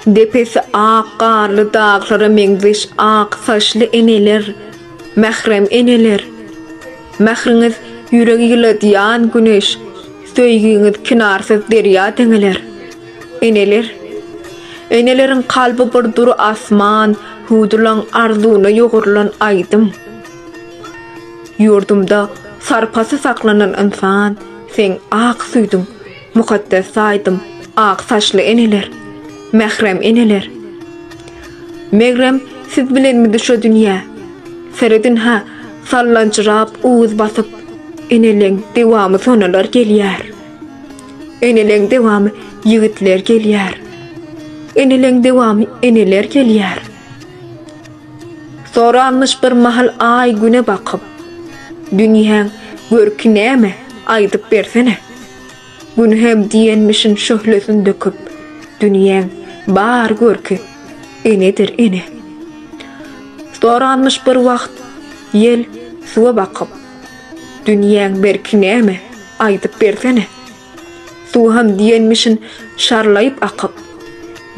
Depesi ak garly daglara meňzeş ak saçly eneler, mährem eneler! Mähriňiz ýüregi ýyladýan güneş, söýgiňiz kenarsyz derýa deňeler. Eneler! Eneleriň kalby bir dury asman, hüwdülaň arzuwyna ýugrulan aýdym. Ýurdumda sarpasy saklanan ynsan, seň ak süýdüň, Mukaddes saýdym ak saçly eneler, mährem eneler. Megrem siz bilenmidi şo dünýä? Seredin-hä, sallanjyrap uz basyp, eneleň dewamy sonalar gelýär. Eneleň dewamy ýigitler gelýär. Eneleň dewamy eneler gelýär. Soranmyş bir mahal aý güne bakyp, Dünýäň görki näme, aýdyp bersene. Gün hem diýenmişin şöhlesin döküp, Dünýäň bar görki enedir ene. Soranmyş bir wagt ýel suwa bakyp, Dünýäň berki näme, aýdyp bersene. Suw hem diýenmişin şarlaýyp akyp,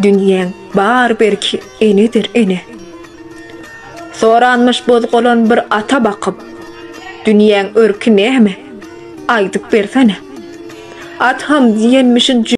Dünýäň bar berki enedir ene. Soranmyş bozgalan bir ata bakyp, Dünýäň örki näme, aýdyp bersene. At ham diýenmişin.